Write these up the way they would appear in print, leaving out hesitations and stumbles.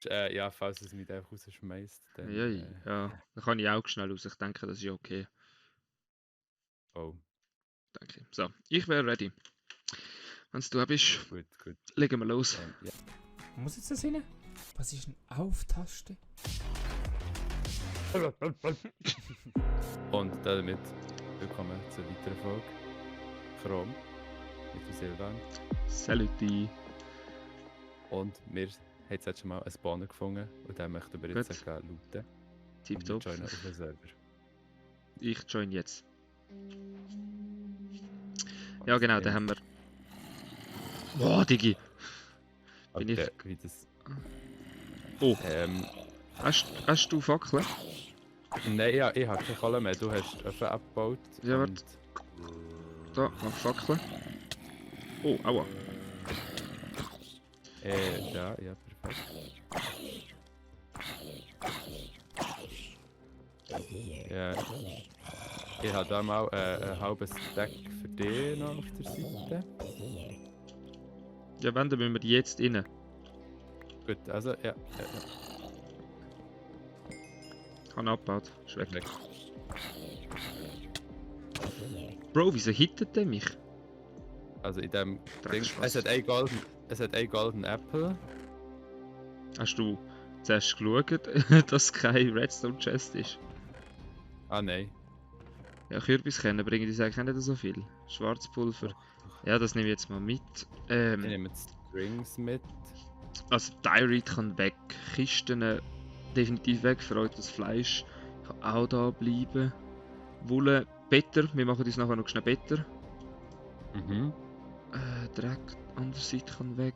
ja, falls es mich einfach rausschmeißt, dann. Ja, ja. Dann kann ich auch schnell raus. Ich denke, das ist ja okay. Oh, Danke. So, ich wäre ready. Wenn du bist, gut, gut. legen wir los. Ja. Muss jetzt das rein? Was ist eine Auf-Taste? Und damit willkommen zur weiteren Folge. Chrom mit dem Silvan. Saluti. Und wir haben jetzt schon mal einen Spawner gefunden und den möchten wir jetzt Gut. looten. Und wir Tipptopp. joinen auf den Server. Ich join jetzt. Ja, genau, da haben wir. Boah, Digi. Bin ich. Wie das... Oh, Ähm, hast du Fackeln? nein, ja, ich habe keine Kohle mehr. Du hast Öfen abgebaut. Ja, und Da, mach Fackeln. Oh, aua. ja, perfekt. Ja. Ich habe da mal ein halbes Stack für dich noch auf der Seite. Ja, wenn, dann müssen wir jetzt rein. Gut, also, ja. Kann abgebaut. Ist weg. Perfekt. Bro, wieso hittet der mich? Also in dem Ding, Drecksschwanz. es hat einen Golden Apple. Hast du zuerst geschaut, dass es kein Redstone Chest ist? Ah nein. Ja, Kürbiskerne bringen uns eigentlich nicht so viel. Schwarzpulver. Ja, das nehme ich jetzt mal mit. Ich nehme jetzt Strings mit. Also Diorite kann weg. Kisten definitiv weg. Für euch das Fleisch kann auch da bleiben. Wolle, Better. Wir machen uns nachher noch schnell Better. Mhm. Dreck, andere Seite kann weg.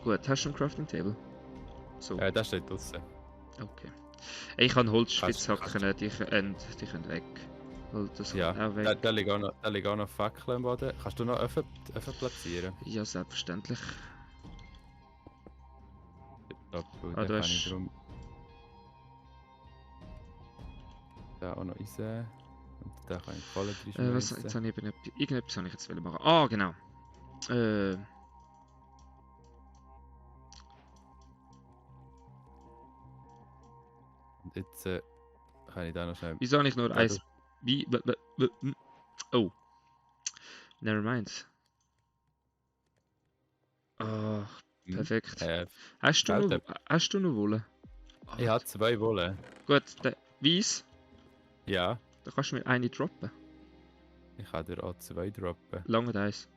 Gut, hast du ein Crafting Table? So, Das steht draußen. okay. Ich kann Holzspitzhacken, Kannst- die können weg. Weil das Ja, kann auch weg. da liegen auch noch Fackeln am Boden. Kannst du noch Öfen platzieren? Ja, selbstverständlich. Top, Ah, dann du kann hast- ich drum... Da auch noch Eisen. Und da kann ich Kohle drin Was, jetzt habe ich irgendetwas habe ich jetzt machen. Ah, genau. Und jetzt kann ich da noch schnell... Wieso habe ich nur Ja, eins? Wie? Oh. Never mind. Ah, perfekt. Hast du noch Wolle? Ich habe 2 Wolle. Gut, der Weiss, Ja, da kannst du mir eine droppen. ich kann dir auch 2 droppen. Lange eins.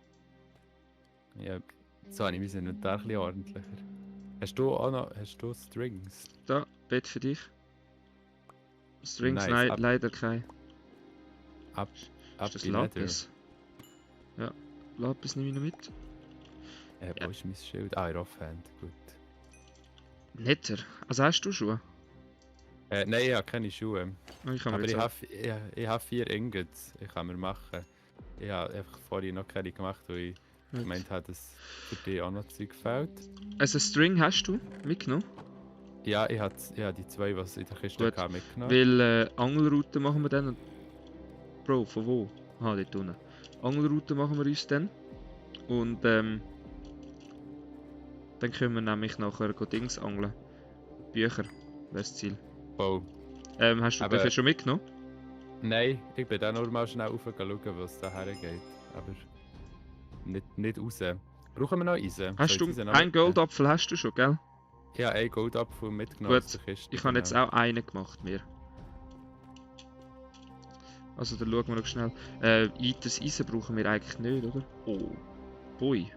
Ja, so habe ich mein Inventar ein bisschen ordentlicher. Hast du auch noch Strings? Da, Bett für dich. Strings, Nice, nein, leider kein. Ab Ist das in Nether. Lapis? Ja, Lapis nehme ich noch mit. Wo ist mein Schild? Ah, in Offhand, gut. Nether? Also hast du Schuhe? Nein, ich habe keine Schuhe. Oh, ich kann Aber mir ich jetzt habe 4 Ingots. Ich kann mir machen. Ich habe einfach vorhin noch keine gemacht, weil ich gemeint habe, dass für dich auch noch Zeug fehlt. Also String hast du mitgenommen? Ja, ich habe die 2, die es in der Kiste Gut, hatte, mitgenommen. Weil Angelroute machen wir dann. Bro, von wo? Ah, dort unten. Angelroute machen wir uns dann. Und dann können wir nämlich nachher Dings angeln. Bücher, wäre das Ziel. Oh. Hast du Aber- dafür schon mitgenommen? Nein, ich bin da nur mal schnell rauf schauen, was da hergeht. Aber nicht raus. Brauchen wir noch Eisen? Hast Soll du ich Eisen noch einen mitnehmen? Goldapfel hast du schon, gell? Ja, einen Goldapfel mitgenommen Gut, aus der Kiste. Ich habe jetzt genau. auch einen gemacht, mir. Also dann schauen wir noch schnell. Das Eisen brauchen wir eigentlich nicht, oder? Oh, boy.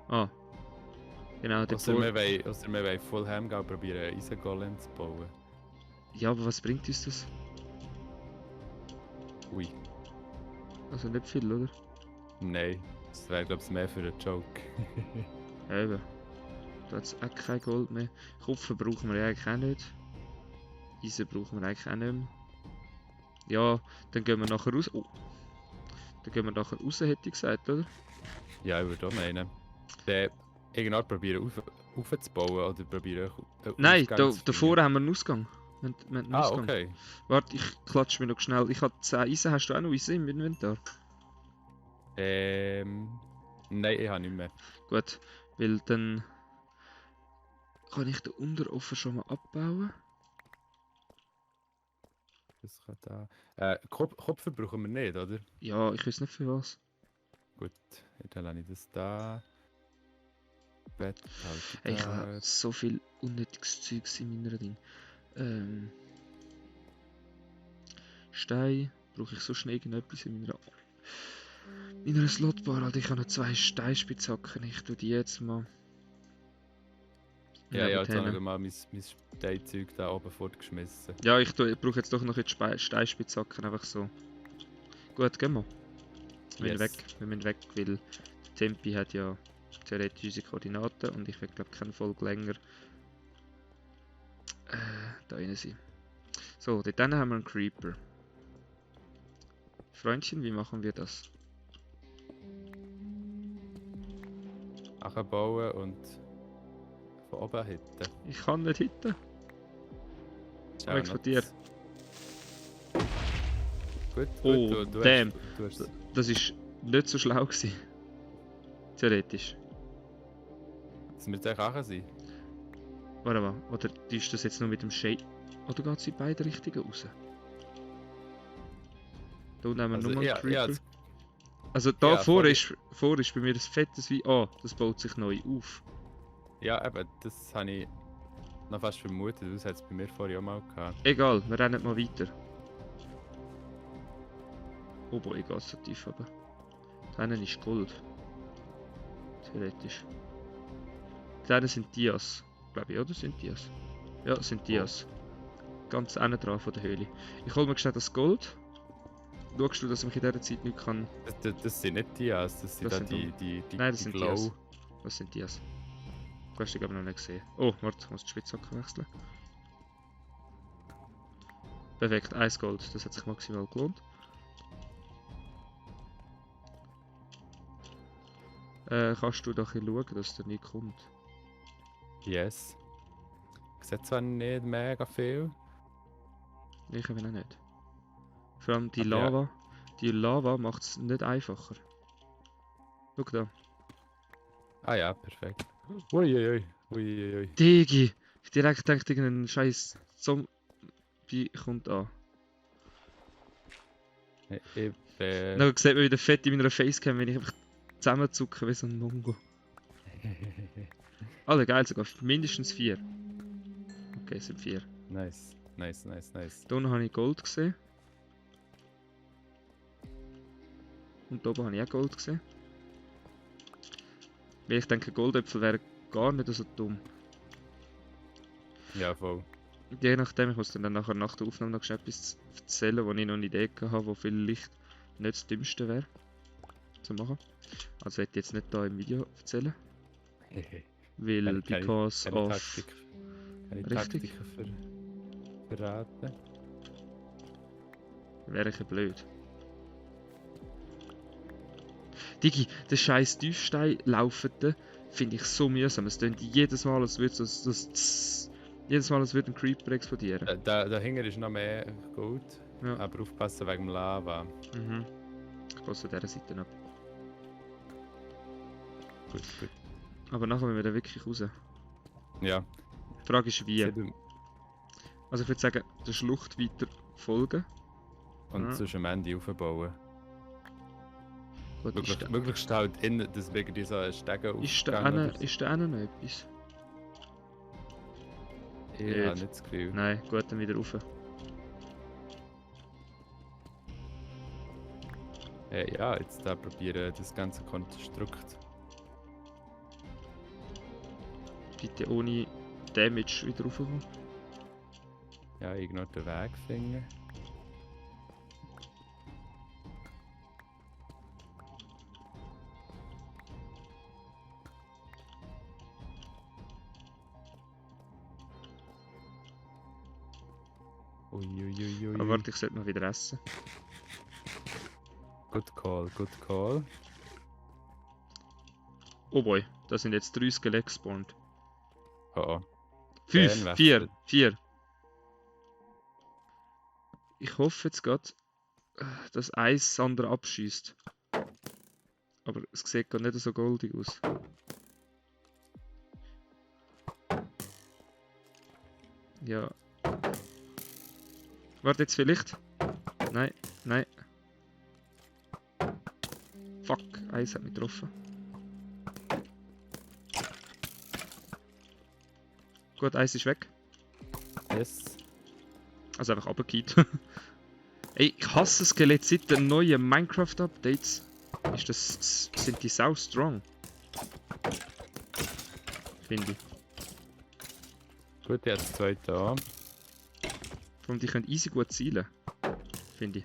Ah. Genau, der Ausser wir wollen voll heim gehen und probieren, einen Eisengolem zu bauen. Ja, aber was bringt uns das? Ui, Also nicht viel, oder? nein. Das wäre, glaube ich, mehr für einen Joke. Ja, eben. Da hat es auch kein Gold mehr. Kupfer brauchen wir ja eigentlich auch nicht. Eisen brauchen wir eigentlich auch nicht mehr. Ja, dann gehen wir nachher raus. Oh. Dann gehen wir nachher raus, hätte ich gesagt, oder? Ja, ich würde auch meinen. Dann irgendwann probieren aufzubauen oder probieren einen Nein, Ausgang da zu davor finden. haben wir einen Ausgang. Wir haben einen Ah, Ausgang. okay. Warte, ich klatsche mir noch schnell. Ich habe 10 Eisen. Hast du auch noch Eisen im Inventar? Nein, ich habe nicht mehr. Gut, weil dann Kann ich den Unteroffer schon mal abbauen? Das kann da. Kopf brauchen wir nicht, oder? Ja, ich weiß nicht für was. Gut, dann lasse ich das da. Bett halt Ey, ich da. habe so viel unnötiges Zeugs in meiner Ding. Stein. Brauche ich so schnell irgendetwas in meiner Slotbar? Alter, ich habe noch 2 Steinspitzhacken. Ich tue die jetzt mal. Ja, jetzt habe nebenher. ich mal mein Steinzeug da oben fortgeschmissen. Ja, ich brauche jetzt doch noch jetzt Steinspitzhacken, einfach so. Gut, gehen wir. Wir müssen weg, wir müssen weg, weil der Tempi hat ja theoretisch unsere Koordinaten und ich will glaube keine Folge länger da rein sein. So, dort hinten haben wir einen Creeper. Freundchen, wie machen wir das? Bauen und von oben hinten. Ich kann nicht hinten. Schau Weg von dir. Gut, Oh, du damn. du hast Das ist nicht so schlau gewesen. Theoretisch. dass wir jetzt eigentlich auch sein. Warte mal, oder ist das jetzt nur mit dem Shade? Oder geht es in beide Richtungen raus? Da unten haben wir Also, nochmal einen Creeper. das, Also da ja, vor vorhin- ist bei mir das fettes wie das baut sich neu auf. ja, eben, das habe ich noch fast vermutet. Das hat es bei mir vorher auch mal gehabt. Egal, wir rennen mal weiter. Oh boy, ich gehe so tief runter. Da hinten ist Gold. Theoretisch. Da hinten sind Dias. Glaube ich, oder? Sind Dias? Ja, sind Dias. Ganz hinten dran von der Höhle. Ich hole mir schnell das Gold. Schaust du, dass ich in dieser Zeit nicht kann... Das sind nicht Dias, das sind Das da sind die Nein, das die sind Glow. Dias. Was sind Dias? Du hast dich aber noch nicht gesehen. Oh, warte, ich muss die Spitzhacke wechseln. Perfekt, 1 Gold. Das hat sich maximal gelohnt. Kannst du da ein bisschen schauen, dass der nicht kommt? Yes. Ich sehe zwar nicht mega viel. Ich will auch nicht. Vor allem die Aber ja. Lava. Die Lava macht es nicht einfacher. Schau da. Ah ja, perfekt. Uiuiui. Uiuiui. Digi! Ich direkt denke, irgendein scheiß Zombie kommt an. Dann sieht man wieder fett in meiner Facecam, wenn ich einfach zusammenzucke wie so ein Mongo. Alle geil, sogar mindestens 4. Okay, es sind 4. Nice, nice, nice, nice. Hier unten habe ich Gold gesehen. Und hier oben habe ich auch Gold gesehen. Weil ich denke, Goldäpfel wären gar nicht so dumm. Ja, voll. Je nachdem, ich muss dann nachher nach der Aufnahme noch schnell etwas erzählen, wo ich noch eine Idee habe, wo vielleicht nicht das Dümmste wäre zu machen. Also werde ich jetzt nicht da im Video erzählen. Weil because keine of... Taktik. Keine Richtig. Taktiken verraten. Wäre ich blöd. Digi, der scheiß Tiefstein laufende finde ich so mühsam. Es klingt jedes Mal, als würde jedes Mal, als würde ein Creeper explodieren. Dahinter ist noch mehr Gold. Ja. Aber aufpassen wegen dem Lava. Mhm. Ich gehe zu dieser Seite ab. Gut, gut. Aber nachher müssen wir da wirklich raus. Ja. Die Frage ist wie. Und Also ich würde sagen, der Schlucht weiter folgen. Ja. sonst am Ende aufbauen. Gut, Möglichst halt innen, dass wegen dieser Stege ist da noch etwas? Ich habe nicht das Gefühl. Nein, gut, dann wieder rauf. Ja, jetzt da probieren das ganze Konstrukt. Bitte ohne Damage wieder raufkommen. Ja, irgendwo den Weg finden. Uiuiuiui. Aber warte, ich sollte noch wieder essen. Good call, good call. Oh boy, da sind jetzt 3 Skelette gespawnt. Oh oh. 5, Fernwechsel. 4. Ich hoffe jetzt gerade, dass eins das andere abschießt. Aber es sieht gerade nicht so goldig aus. Ja. Warte jetzt vielleicht. Nein, nein. Fuck, Eis hat mich getroffen. Gut, Eis ist weg. Yes. Also einfach runtergefallen. Ey, ich hasse Skelett seit den neuen Minecraft-Updates. Sind die sau strong. Finde ich. Gut, jetzt zwei da. Und die können easy gut zielen. Finde ich.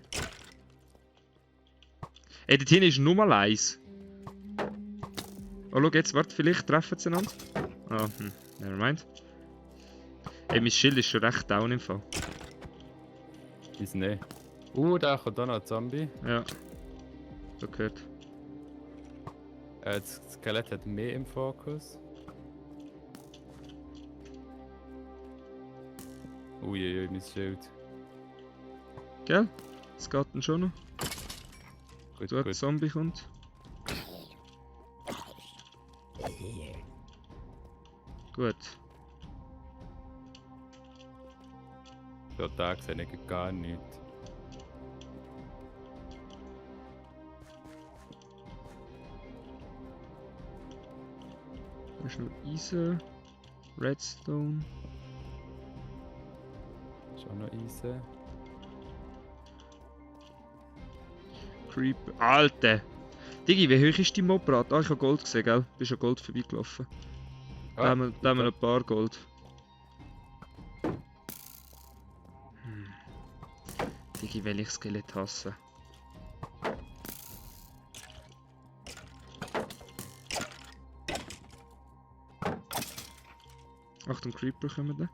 Ey, dort hinten ist nur mal eins. Oh, schau jetzt, warte, vielleicht treffen sie einander. Ah, nevermind. Ey, mein Schild ist schon recht down im Fall. Ist nicht. Da kommt auch noch ein Zombie. Ja. So gehört. Das Skelett hat mehr im Fokus. Uiuiui, mein Schild. Gell? Es geht dann schon noch. Gut, Dort gut. Zombie kommt. Gut. So, da sehe ich gar nichts. Da ist noch Eisen. Redstone. Schon noch Eisen. Creeper. Alter! Digi, wie hoch ist die Mobrate? Ah, ich habe Gold gesehen, gell? Du bist an Gold vorbeigelaufen. Da haben wir noch ein paar Gold. Digi, will ich Skelett hassen. Achtung, Creeper kommen da.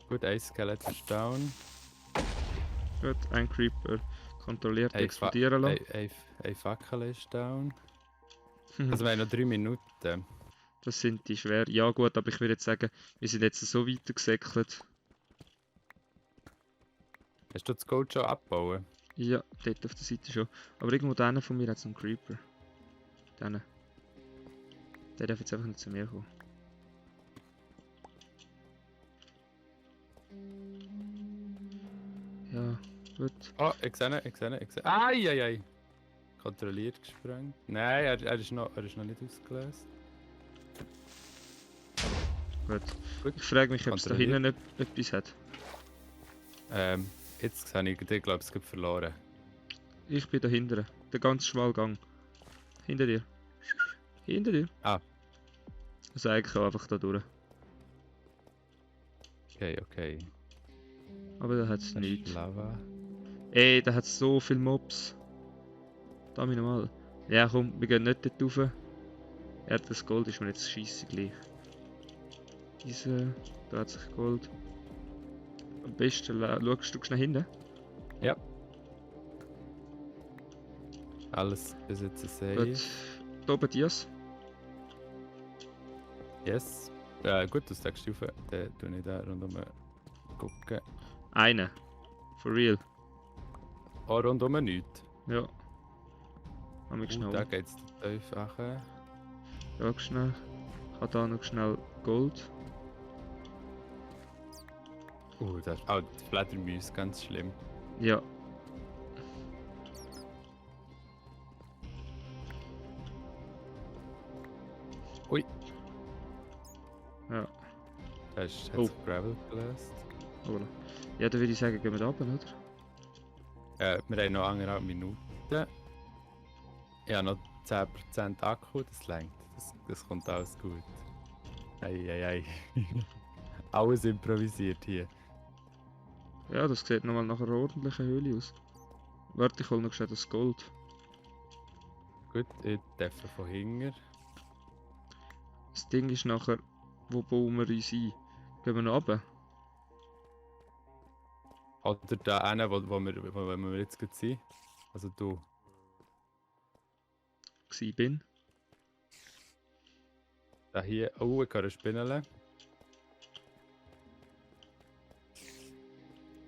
Gut, ein Skelett ist down. Gut, ein Creeper kontrolliert Hey, explodieren lassen. Ein Fackel ist down. Also wir haben noch 3 Minuten. Das sind die schwer. Ja gut, aber ich würde jetzt sagen, wir sind jetzt so weiter gesäckelt. Hast du das Gold schon abbauen? Ja, dort auf der Seite schon. Aber irgendwo da von mir hat es einen Creeper. Der darf jetzt einfach nicht zu mir kommen. Ja, gut. Oh, ich sehe ihn. Ai! Kontrolliert gesprengt. Nein, er ist noch nicht ausgelöst. Gut. Gut. Ich frage mich, ob es da Kontrolliert. hinten etwas hat. Jetzt habe ich den, glaube ich, verloren. Ich bin da hinten. Der ganz schmale Gang. Hinter dir. Hinter dir. Ah. Also eigentlich auch einfach da durch. Okay. Aber da hat es Das ist nichts. Lava. Ey, da hat es so viele Mobs. Da mal. Ja komm, wir gehen nicht dort rauf. Ja, das Gold ist mir jetzt scheisse gleich. Da hat sich Gold. Am besten schaust du schnell hinten. Ja. Alles bis jetzt safe. Gut. Da oben Dias. Yes. Gut, das sagst du rauf. Dann tue ich da rundum gucken. Einer. For real. Oh, rundum nichts. Ja. Komm ich schnell. Da geht es tief nachher. Ja, schnell. Ich habe da noch schnell Gold. Das ist die Fledermäuse, ganz schlimm. Ja. Ui. Ja. Da hat sich Gravel gelöst. Voilà. Ja, dann würde ich sagen, gehen wir da runter, oder? Wir haben noch 1,5 Minuten. Ich habe noch 10% Akku, das reicht. Das kommt alles gut. Ei. Alles improvisiert hier. Ja, das sieht nochmal nach einer ordentlichen Höhle aus. Warte, ich hole noch schnell das Gold. Gut, ich darf von hinten. Das Ding ist nachher, wo bauen wir uns ein? Gehen wir noch runter? Oder da einen, wo wir jetzt gerade sind. Also du. Bin. Da hier. Oh, ich kann Spinnele.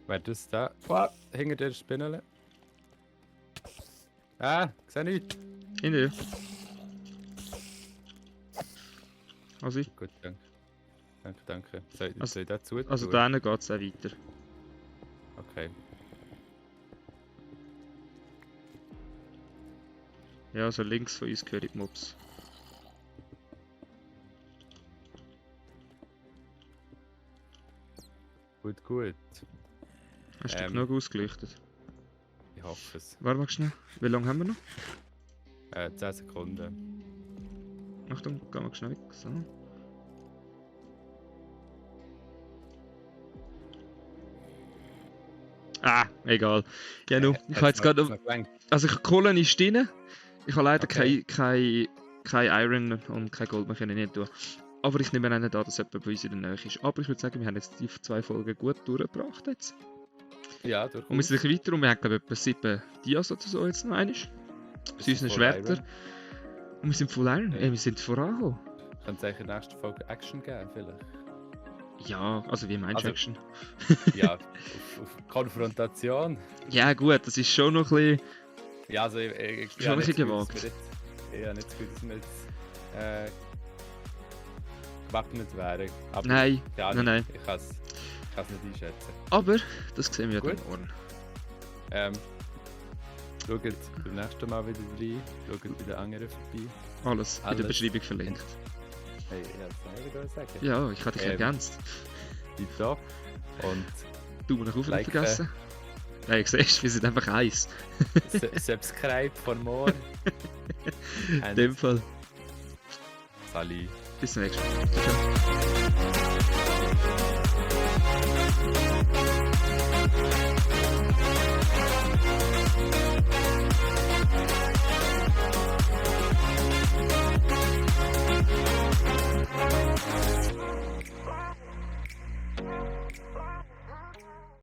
Wer das da? Oh, hinter der Spinnele. Ich sehe nichts. Hinter dir. Also ich. Gut, danke. danke. Soll Also- ich dazu tun? Also da hinten geht es auch weiter. Okay. Ja, also links von uns gehören die Mobs. Gut. Hast du Ähm. genug ausgeleuchtet? Ich hoffe es. Warte mal schnell. Wie lange haben wir noch? 10 Sekunden. Achtung, gehen wir schnell weg. So. Ah, egal. Ja, nu, ich habe jetzt gerade noch. Also, Kohlen ist drin. Ich habe leider Okay. kein Iron und kein Gold mehr können nicht tun. Aber ich nehme nicht an, dass jemand bei uns in der Nähe ist. Aber ich würde sagen, wir haben jetzt die 2 Folgen gut durchgebracht jetzt. Ja, durchaus. Und wir sind ein bisschen weiter und wir haben glaube ich etwa 7 Dias oder so jetzt noch einmal. Zu unseren Schwertern. Und wir sind voll Iron. Ja. Ey, wir sind vorangekommen. Könnte es in der nächsten Folge Action geben, vielleicht? Ja, also wie meinst du Also- Action? Ja, auf Konfrontation. Ja gut, das ist schon noch ein bisschen... Ja, also ich Schon ein bisschen ich gewagt. habe nicht das Gefühl, dass wir jetzt gewappnet wären. Aber Nein, ja, nein. Ich kann es nicht einschätzen. Aber das sehen wir Gut. dann morgen. Schaut beim nächsten Mal wieder rein. Schaut bei den anderen vorbei. Alles in der Alles. Beschreibung verlinkt. Hey, ich wollte es sagen. Ja, ich habe dich Ähm. ergänzt. Tipptopp. Und Daumen nach oben nicht Liken. vergessen. Nein, ich siehst, wir sind einfach eins. Subscribe for more. In dem Fall. Sali. Bis zum nächsten Mal. Ciao, ciao.